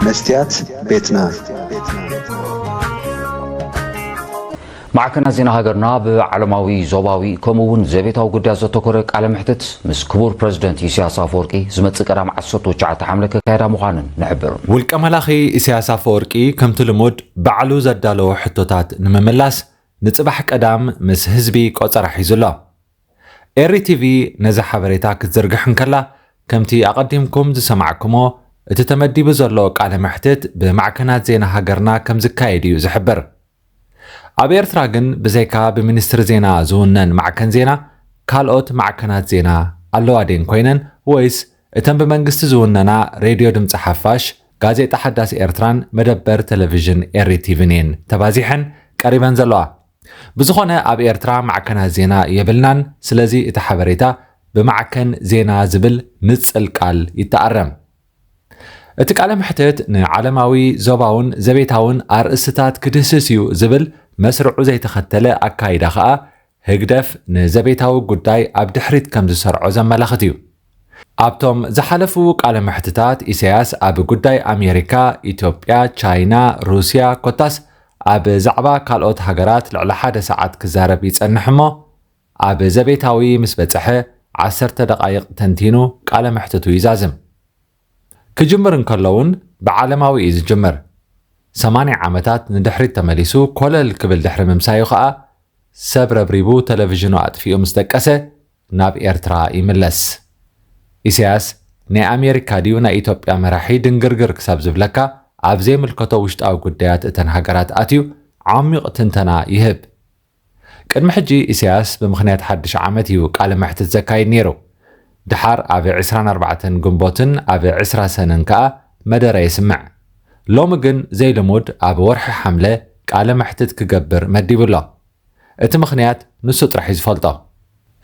መስትያት ቤትና። ማዕከናት ዜና ሃገርና ብዓለማዊ፣ ዞባዊ ከምኡ እውን ዘቤታዊ ጉዳያት ዘተኮረ ቃለ ምሕትት ምስ ክቡር ፕረዚደንት ኢሳያስ ኣፈወርቂ ዝመጽእ ቀዳም ዓሰርተ ትሽዓተ ሓምለ ከካየዳ ምዃነን ንሕብር። ውልቀ መላኺ ኢሳያስ ኣፈወርቂ ከምቲ ልሙድ ባዕሉ ዘዳለዎ ሕቶታት ንምምላስ ንጽባሕ ቀዳም ምስ ህዝቢ ቆጸራ ሒዙ ኣሎ። ኤሪ ቲቪ ነዚ ሓበሬታ ክትዝርግሕ እንከላ ከምቲ ኣቐዲምኩም ዝሰማዕኩሞ እቲ ተመዲቡ ዘሎ ቃለ መሕትት ብማዕከናት ዜና ሃገርና ከም ዝካየድ እዩ ዝሕብር። ኣብ ኤርትራ ግን ብዘይካ ብሚኒስትሪ ዜና ዝውነን ማዕከን ዜና ካልኦት ማዕከናት ዜና ኣለዋ ድየን ኮይነን ወይስ እተን ብመንግስቲ ዝውነና ሬድዮ ድምፂ ሓፋሽ፣ ጋዜጣ ሓዳስ ኤርትራን መደበር ቴሌቪዥን ኤሪ ቲቪን እየን ተባዚሐን ቀሪበን ዘለዋ? ብዝኾነ ኣብ ኤርትራ ማዕከናት ዜና የብልናን፣ ስለዚ እቲ ሓበሬታ ብማዕከን ዜና ዝብል ንጽል ቃል ይተኣረም። እቲ ቃለ መሕትት ንዓለማዊ፣ ዞባውን ዘቤታውን ኣርእስትታት ክድህስስ እዩ ዝብል መስርዑ ዘይተኸተለ ኣካይዳ ከኣ ህግደፍ ንዘቤታዊ ጉዳይ ኣብ ድሕሪት ከም ዝሰርዖ ዘመላኽት እዩ። ኣብቶም ዝሓለፉ ቃለ መሕትታት ኢሳያስ ኣብ ጉዳይ ኣሜሪካ፣ ኢትዮጵያ፣ ቻይና፣ ሩስያ ኮታስ ኣብ ዛዕባ ካልኦት ሃገራት ልዕሊ ሓደ ሰዓት ክዛረብ ይጸንሕ እሞ ኣብ ዘቤታዊ ምስ በጸሐ ዓሰርተ ደቓይቕ ተንቲኑ ቃለ መሕትቱ ይዛዝም። ክጅምር እንከሎ እውን ብዓለማዊ እዩ ዝጅምር። ሰማንያ ዓመታት ንድሕሪት ተመሊሱ ኮለል ክብል ድሕሪ ምምሳዩ ከኣ ሰብ ረብሪቡ ተለቪዥኑ ኣጥፊኡ ምስ ደቀሰ ናብ ኤርትራ ይምለስ። ኢሳያስ ናይ ኣሜሪካ ድዩ ናይ ኢትዮጵያ መራሒ ድንግርግር ክሳብ ዝብለካ ኣብ ዘይምልከቶ ውሽጣዊ ጉዳያት እተን ሃገራት ኣትዩ ዓሚቕ ትንተና ይህብ። ቅድሚ ሕጂ ኢሳያስ ብምኽንያት ሓድሽ ዓመት እዩ ቃለ መሕትት ዘካይድ ነይሩ። ድሓር ኣብ ዕስራን ኣርባዕተን ግንቦትን ኣብ ዕስራ ሰነን ከኣ መደረ የስምዕ። ሎሚ ግን ዘይልሙድ ኣብ ወርሒ ሓምለ ቃለ መሕትት ክገብር መዲቡ ኣሎ። እቲ ምኽንያት ንሱ ጥራሕ እዩ ዝፈልጦ።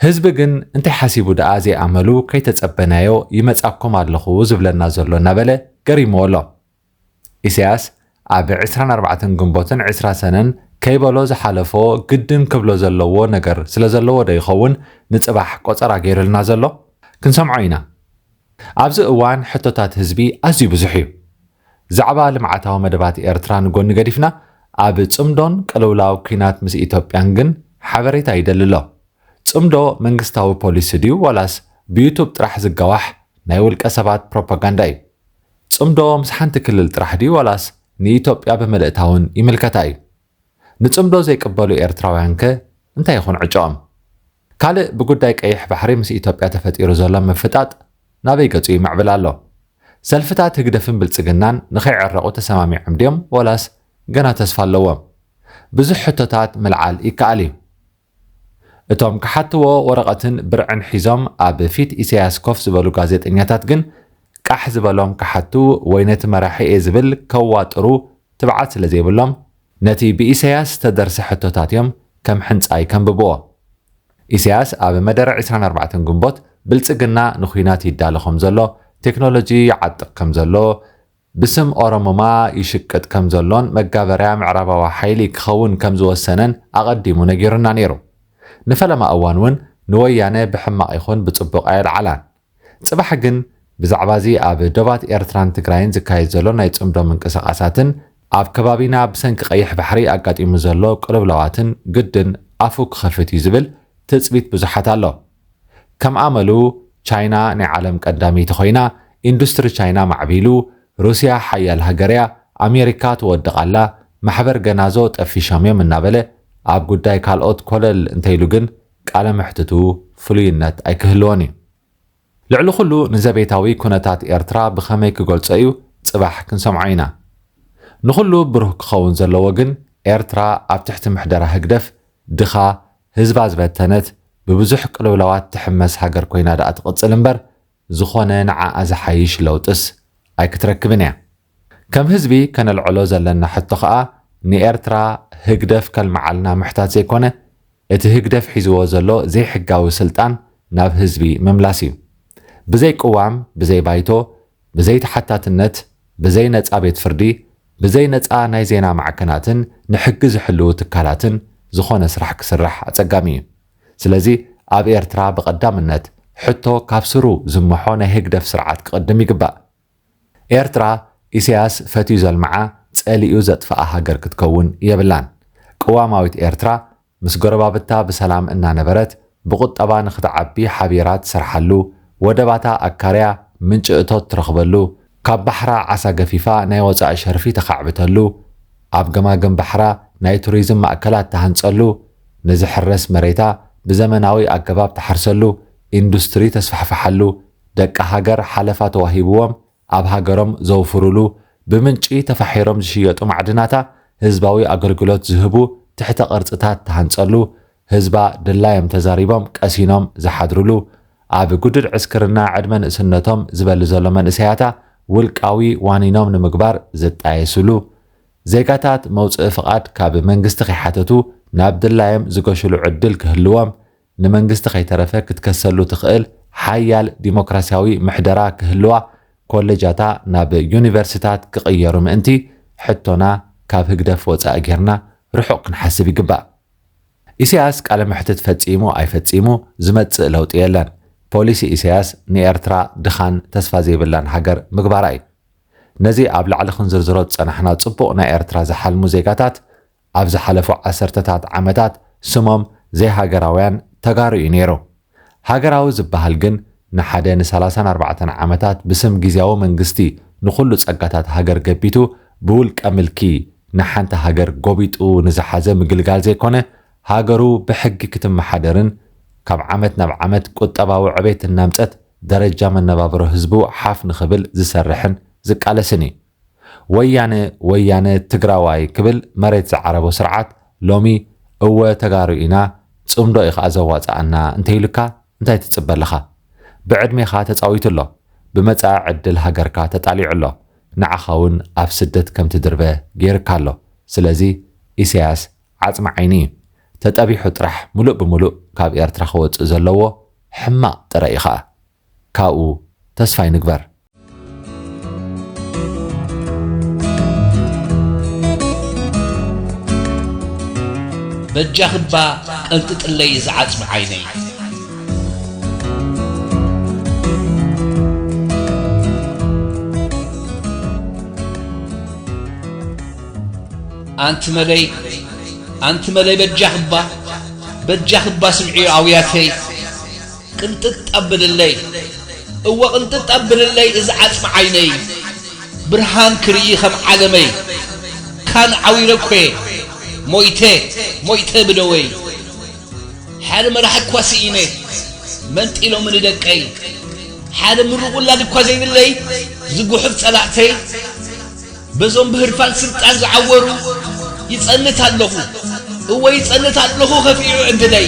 ህዝቢ ግን እንታይ ሓሲቡ ደኣ ዘይኣመሉ ከይተጸበናዮ ይመጻኩም ኣለኹ ዝብለና ዘሎ እናበለ ገሪምዎ ኣሎ። ኢሳያስ ኣብ ዕስራን ኣርባዕተን ግንቦትን ዕስራ ሰነን ከይበሎ ዝሓለፎ ግድን ክብሎ ዘለዎ ነገር ስለ ዘለዎ ዶ ይኸውን ንጽባሕ ቆጸራ ገይሩልና ዘሎ? ክንሰምዖ ኢና። ኣብዚ እዋን ሕቶታት ህዝቢ ኣዝዩ ብዙሕ እዩ። ዛዕባ ልምዓታዊ መደባት ኤርትራ ንጎኒ ገዲፍና ኣብ ጽምዶን ቅልውላው ኲናት ምስ ኢትዮጵያን ግን ሓበሬታ ይደሊ ኣሎ። ጽምዶ መንግስታዊ ፖሊሲ ድዩ ዋላስ ብዩቱብ ጥራሕ ዝጋዋሕ ናይ ውልቀ ሰባት ፕሮፓጋንዳ እዩ? ጽምዶ ምስ ሓንቲ ክልል ጥራሕ ድዩ ዋላስ ንኢትዮጵያ ብምልእታ እውን ይምልከታ እዩ? ንጽምዶ ዘይቅበሉ ኤርትራውያን ከ እንታይ ይኹን ዕጭኦም? ካልእ ብጉዳይ ቀይሕ ባሕሪ ምስ ኢትዮጵያ ተፈጢሩ ዘሎ ምፍጣጥ ናበይ ገጹ ይምዕብል ኣሎ? ሰልፍታት ህግደፍን ብልጽግናን ንኸይዕረቑ ተሰማሚዖም ድዮም ዋላስ ገና ተስፋ ኣለዎም? ብዙሕ ሕቶታት ምልዓል ይከኣል እዩ። እቶም ክሓትዎ ወረቐትን ብርዕን ሒዞም ኣብ ፊት ኢሳያስ ኮፍ ዝበሉ ጋዜጠኛታት ግን ቃሕ ዝበሎም ክሓቱ ወይ ነቲ መራሒ እየ ዝብል ከዋጥሩ ትብዓት ስለ ዘይብሎም ነቲ ብኢሳያስ ዝተደርሰ ሕቶታት እዮም ከም ሕንጻይ ከንብብዎ። ኢሳያስ ኣብ መደረ ዕስራን ኣርባዕተን ግንቦት ብልጽግና ንኹናት ይዳሎ ከም ዘሎ፣ ቴክኖሎጂ ይዓጥቕ ከም ዘሎ፣ ብስም ኦሮሙማ ይሽቅጥ ከም ዘሎን መጋበርያ ምዕራባዊ ሓይሊ ክኸውን ከም ዝወሰነን ኣቐዲሙ ነጊሩና ነይሩ። ንፈለማ እዋን እውን ንወያነ ብሕማቕ ይኹን ብጽቡቕ ኣየልዓላን። ጽባሕ ግን ብዛዕባ እዚ ኣብ ዶባት ኤርትራን ትግራይን ዝካየድ ዘሎ ናይ ጽምዶ ምንቅስቓሳትን ኣብ ከባቢና ብሰንኪ ቀይሕ ባሕሪ ኣጋጢሙ ዘሎ ቅልውላዋትን ግድን ኣፉ ክኸፍት እዩ ዝብል ትጽቢት ብዙሓት ኣሎ። ከም ኣመሉ ቻይና ናይ ዓለም ቀዳመይቲ ኮይና ኢንዱስትሪ ቻይና ማዕቢሉ ሩስያ ሓያል ሃገር እያ፣ ኣሜሪካ ትወድቕ ኣላ፣ ማሕበር ገናዞ ጠፊሾም እዮም እናበለ ኣብ ጉዳይ ካልኦት ኮለል እንተይሉ ግን ቃለ መሕትቱ ፍሉይነት ኣይክህልዎን እዩ። ልዕሊ ኩሉ ንዘቤታዊ ኩነታት ኤርትራ ብኸመይ ክገልጾ እዩ ጽባሕ ክንሰምዖ ኢና። ንኹሉ ብሩህ ክኸውን ዘለዎ ግን ኤርትራ ኣብ ትሕቲ ምሕደራ ህግደፍ ድኻ ህዝባ ዝበተነት ብብዙሕ ቅልውላዋት ትሕመስ ሃገር ኮይና ደኣ ትቕጽል እምበር ዝኾነ ንዓኣ ዝሓይሽ ለውጥስ ኣይክትረክብን እያ። ከም ህዝቢ ከነልዕሎ ዘለና ሕቶ ኸኣ ንኤርትራ ህግደፍ ከልምዓልና ምሕታት ዘይኮነ እቲ ህግደፍ ሒዝዎ ዘሎ ዘይሕጋዊ ስልጣን ናብ ህዝቢ ምምላስ እዩ። ብዘይ ቅዋም፣ ብዘይ ባይቶ፣ ብዘይ ተሓታትነት፣ ብዘይ ነጻ ቤት ፍርዲ፣ ብዘይ ነጻ ናይ ዜና ማዕከናትን ንሕጊ ዝሕልዉ ትካላትን ዝኾነ ስራሕ ክስራሕ ኣጸጋሚ እዩ። ስለዚ ኣብ ኤርትራ ብቐዳምነት ሕቶ ካብ ስሩ ዝመሖ ናይ ህግደፍ ስርዓት ክቕድም ይግባእ። ኤርትራ ኢሳያስ ፈትዩ ዘልምዓ፣ ጸሊኡ ዘጥፍኣ ሃገር ክትከውን የብላን። ቅዋማዊት ኤርትራ ምስ ጎረባብታ ብሰላም እናነበረት፣ ብቁጠባ ንኽትዓቢ ሓቢራ ትሰርሓሉ፣ ወደባታ ኣካርያ ምንጪ እቶት ትረኽበሉ፣ ካብ ባሕራ ዓሳ ገፊፋ ናይ ወጻኢ ሸርፊ ተኻዕብተሉ፣ ኣብ ገማግም ባሕራ ናይ ቱሪዝም ማእከላት ትሃንጸሉ፣ ንዝሕረስ መሬታ ብዘመናዊ ኣገባብ ትሓርሰሉ፣ ኢንዱስትሪ ተስፋሕፍሓሉ፣ ደቂ ሃገር ሓለፋ ተዋሂብዎም ኣብ ሃገሮም ዘውፍሩሉ፣ ብምንጪ ተፋሒሮም ዝሽየጡ ማዕድናታ ህዝባዊ ኣገልግሎት ዝህቡ ትሕተ ቅርጽታት ትሃንጸሉ፣ ህዝባ ድላዮም ተዛሪቦም ቀሲኖም ዝሓድሩሉ፣ ኣብ ግዱድ ዕስክርና ዕድመ ንእስነቶም ዝበሊ ዘሎ መንእሰያታ ውልቃዊ ዋኒኖም ንምግባር ዝጣየሱሉ፣ ዜጋታት መውጽኢ ፍቓድ ካብ መንግስቲ ከይሓተቱ ናብ ድላዮም ዝገሹሉ ዕድል ክህልዎም፣ ንመንግስቲ ከይተረፈ ክትከሰሉ ትኽእል ሓያል ዲሞክራሲያዊ ምሕደራ ክህልዋ፣ ኮሌጃታ ናብ ዩኒቨርሲታት ክቕየሩ ምእንቲ፣ ሕቶና ካብ ህግደፍ ወጻኢ ጌርና ርሑቕ ክንሓስብ ይግባእ። ኢሳያስ ቃለ መሕትት ፈጺሙ ኣይፈጺሙ ዝመጽእ ለውጢ የለን። ፖሊሲ ኢሳያስ ንኤርትራ ድኻን ተስፋ ዘይብላን ሃገር ምግባራ እዩ። ነዚ ኣብ ላዕሊ ክንዝርዝሮ ዝጸናሕና ጽቡቕ ናይ ኤርትራ ዝሓልሙ ዜጋታት፣ ኣብ ዝሓለፉ ዓሰርተታት ዓመታት ስሞም ዘይሃገራውያን ተጋሩ እዩ ነይሩ። ሃገራዊ ዝበሃል ግን ንሓደ ንሰላሳን ኣርባዕተን ዓመታት ብስም ግዝያዊ መንግስቲ ንኹሉ ጸጋታት ሃገር ገቢቱ ብውልቀ ምልኪ ንሓንቲ ሃገር ጎቢጡ ንዝሓዘ ምግልጋል ዘይኮነ፣ ሃገሩ ብሕጊ ክትመሓደርን ካብ ዓመት ናብ ዓመት ቁጠባዊ ዕቤት እናምጸት ደረጃ መነባብሮ ህዝቡ ሓፍ ንኽብል ዝሰርሕን ዝቃለስን እዩ። ወያነ፣ ወያነ፣ ትግራዋይ ክብል መሬት ዝዓረቦ ስርዓት ሎሚ እወ ተጋሩ ኢና፣ ጽምዶ እዩ ኸኣ ዘዋጽኣና እንተኢሉካ እንታይ ትጽበ ኣለኻ? ብዕድሜኻ ተጻዊቱ ኣሎ። ብመጻኢ ዕድል ሃገርካ ተጣሊዑ ኣሎ። ንዓኻ እውን ኣብ ስደት ከም ትድርበ ገይርካ ኣሎ። ስለዚ ኢሳያስ ዓጽሚ ዓይኒ እዩ። ተጠቢሑ ጥራሕ ምሉእ ብምሉእ ካብ ኤርትራ ክወጽእ ዘለዎ ሕማቕ ጥራይ እዩ ኸኣ። ካብኡ ተስፋ ይንግበር። በጃኽባ ቀንጥጥለይ ዝዓጽሚ ዓይነይ። ኣንቲ መለይ፣ ኣንቲ መለይ በጃኽባ፣ በጃኽባ ስምዒ ኣውያተይ። ቅንጥጥ ኣብልለይ፣ እወ ቅንጥጥ ኣብልለይ እዚ ዓጽሚ ዓይነይ። ብርሃን ክርኢ ከም ዓለመይ። ካን ዓዊረ እኮ እየ፣ ሞይተ፣ ሞይተ ብደወይ። ሓደ መራሒ እኳ ስኢነ፣ መንጢሎምኒ ደቀይ። ሓደ ምሩቕ ውላድ እኳ ዘይብለይ፣ ዝጉሑፍ ጸላእተይ። በዞም ብህርፋን ስልጣን ዝዓወሩ ይጸንት ኣለኹ። እወ ይጸንት ኣለኹ ከፊዑ ዕድለይ።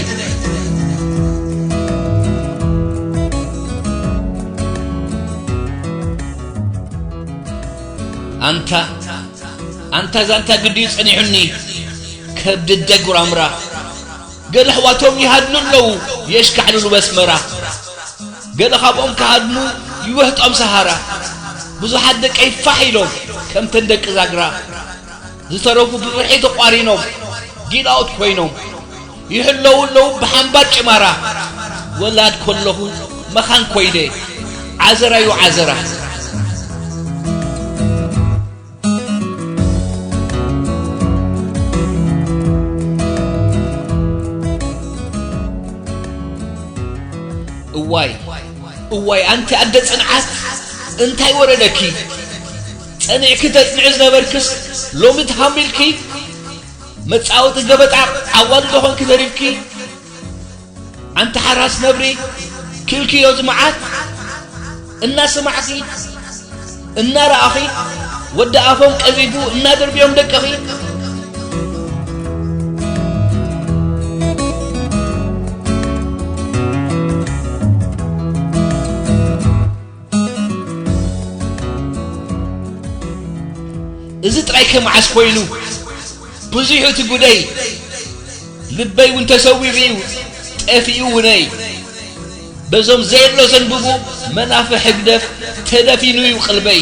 ኣንታ፣ ኣንታ ዛንታ ግድዩ ጸኒሑኒ፣ ከብዲ ደጉራምራ። ገለ ኣሕዋቶም ይሃድኑ ኣለዉ፣ የሽካዕልሉ በስመራ። ገለ ካብኦም ክሃድኑ ይውሕጦም ሰሃራ። ብዙሓት ደቀይ ፋሕ ኢሎም፣ ከምተን ደቂ ዛግራ። ዝተረፉ ብፍርሒ ተቋሪኖም፣ ጊላኦት ኮይኖም። ይሕለዉ ኣለዉ ብሓምባር ጭማራ። ወላድ ከለኹ መኻን ኮይነ፣ ዓዘራዩ ዓዘራ። እዋይ፣ እዋይ፣ ኣንቲ ኣደ ጽንዓት፣ እንታይ ወረደኪ? ጸኒዕኪ ተጽንዒ ዝነበርክስ፣ ሎሚ ተሃሚልኪ? መጻወቲ ገበጣ ዓዋሉ ዶ ኾንኪ ተሪፍኪ? ኣንቲ ሓራስ ነብሪ፣ ክልክዮ እዚ መዓት። እናሰማዕኺ፣ እናረኣኺ፣ ወዲ ኣፎም ቀዚፉ እናደርብዮም ደቅኺ። እዚ ጥራይ ከ መዓስ ኮይኑ? ብዙሕ እቲ ጉደይ፣ ልበይ እውን ተሰዊሩ እዩ፣ ጠፊኡ እውነይ። በዞም ዘየሎ ዘንብቡ መናፍሕ ህግደፍ ተደፊኑ እዩ ቅልበይ።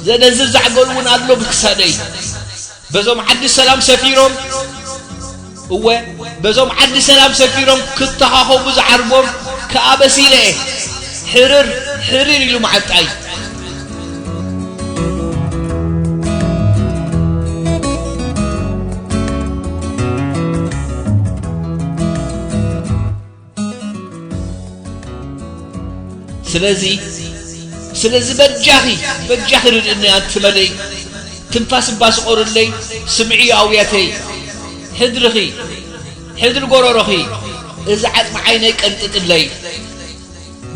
ዘደንዝዝ ዛዕጎል እውን ኣሎ ብክሳደይ። በዞም ዓዲ ሰላም ሰፊሮም፣ እወ፣ በዞም ዓዲ ሰላም ሰፊሮም ክተኻኸቡ ዝዓርቦም ከኣ በሲለ እየ። ሕርር፣ ሕርር ኢሉ መዓንጣይ። ስለዚ ስለዚ በጃኺ በጃኺ ርድእኒ ኣንቲ መለይ፣ ትንፋስ እባ ስቆርለይ፣ ስምዒ ኣውያተይ፣ ሕድርኺ ሕድሪ ጎረሮኺ፣ እዚ ዓጽሚ ዓይነይ ቀንጥጥለይ፣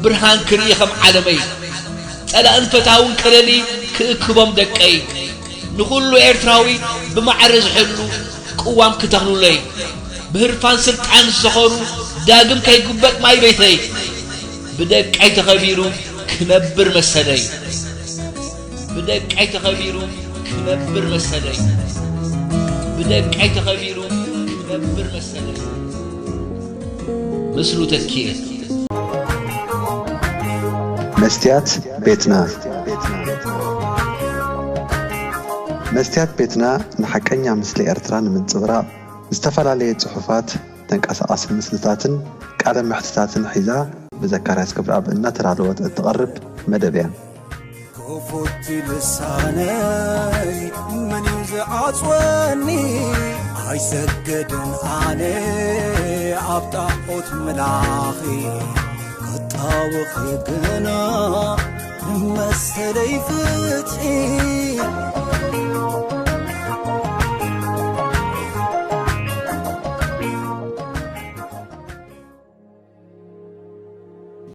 ብርሃን ክርኢ ከም ዓለመይ፣ ጸላእን ፈታውን ከለሊ ክእክቦም ደቀይ፣ ንኹሉ ኤርትራዊ ብማዕረ ዝሕሉ ቅዋም ክተኽሉለይ፣ ብህርፋን ስልጣን ዝሰኸሩ ዳግም ከይጉበጥ ማይ ቤተይ፣ ብደቀይ ተኸቢሩ ክነብር መሰለይ። ብደቀይ ተኸቢሩ ክነብር መሰለይ። ብደቀይ ተኸቢሩ ክነብር መሰለይ። ምስሉ ተኪኤ። መስትያት ቤትና። መስትያት ቤትና ንሓቀኛ ምስሊ ኤርትራ ንምንጽብራቕ ዝተፈላለየ ጽሑፋት፣ ተንቀሳቓሲ ምስልታትን ቃለ መሕትታትን ሒዛ ብዘካርያስ ገብረኣብ እናተዳለወት እትቐርብ መደብ እያ። ክፉት ልሳነይ መን እዩ ዝዓጽወኒ? ኣይሰግድን ኣነ ኣብ ጣዖት ምላኺ ክጣወኺ ግና መሰለይ ፍትሒ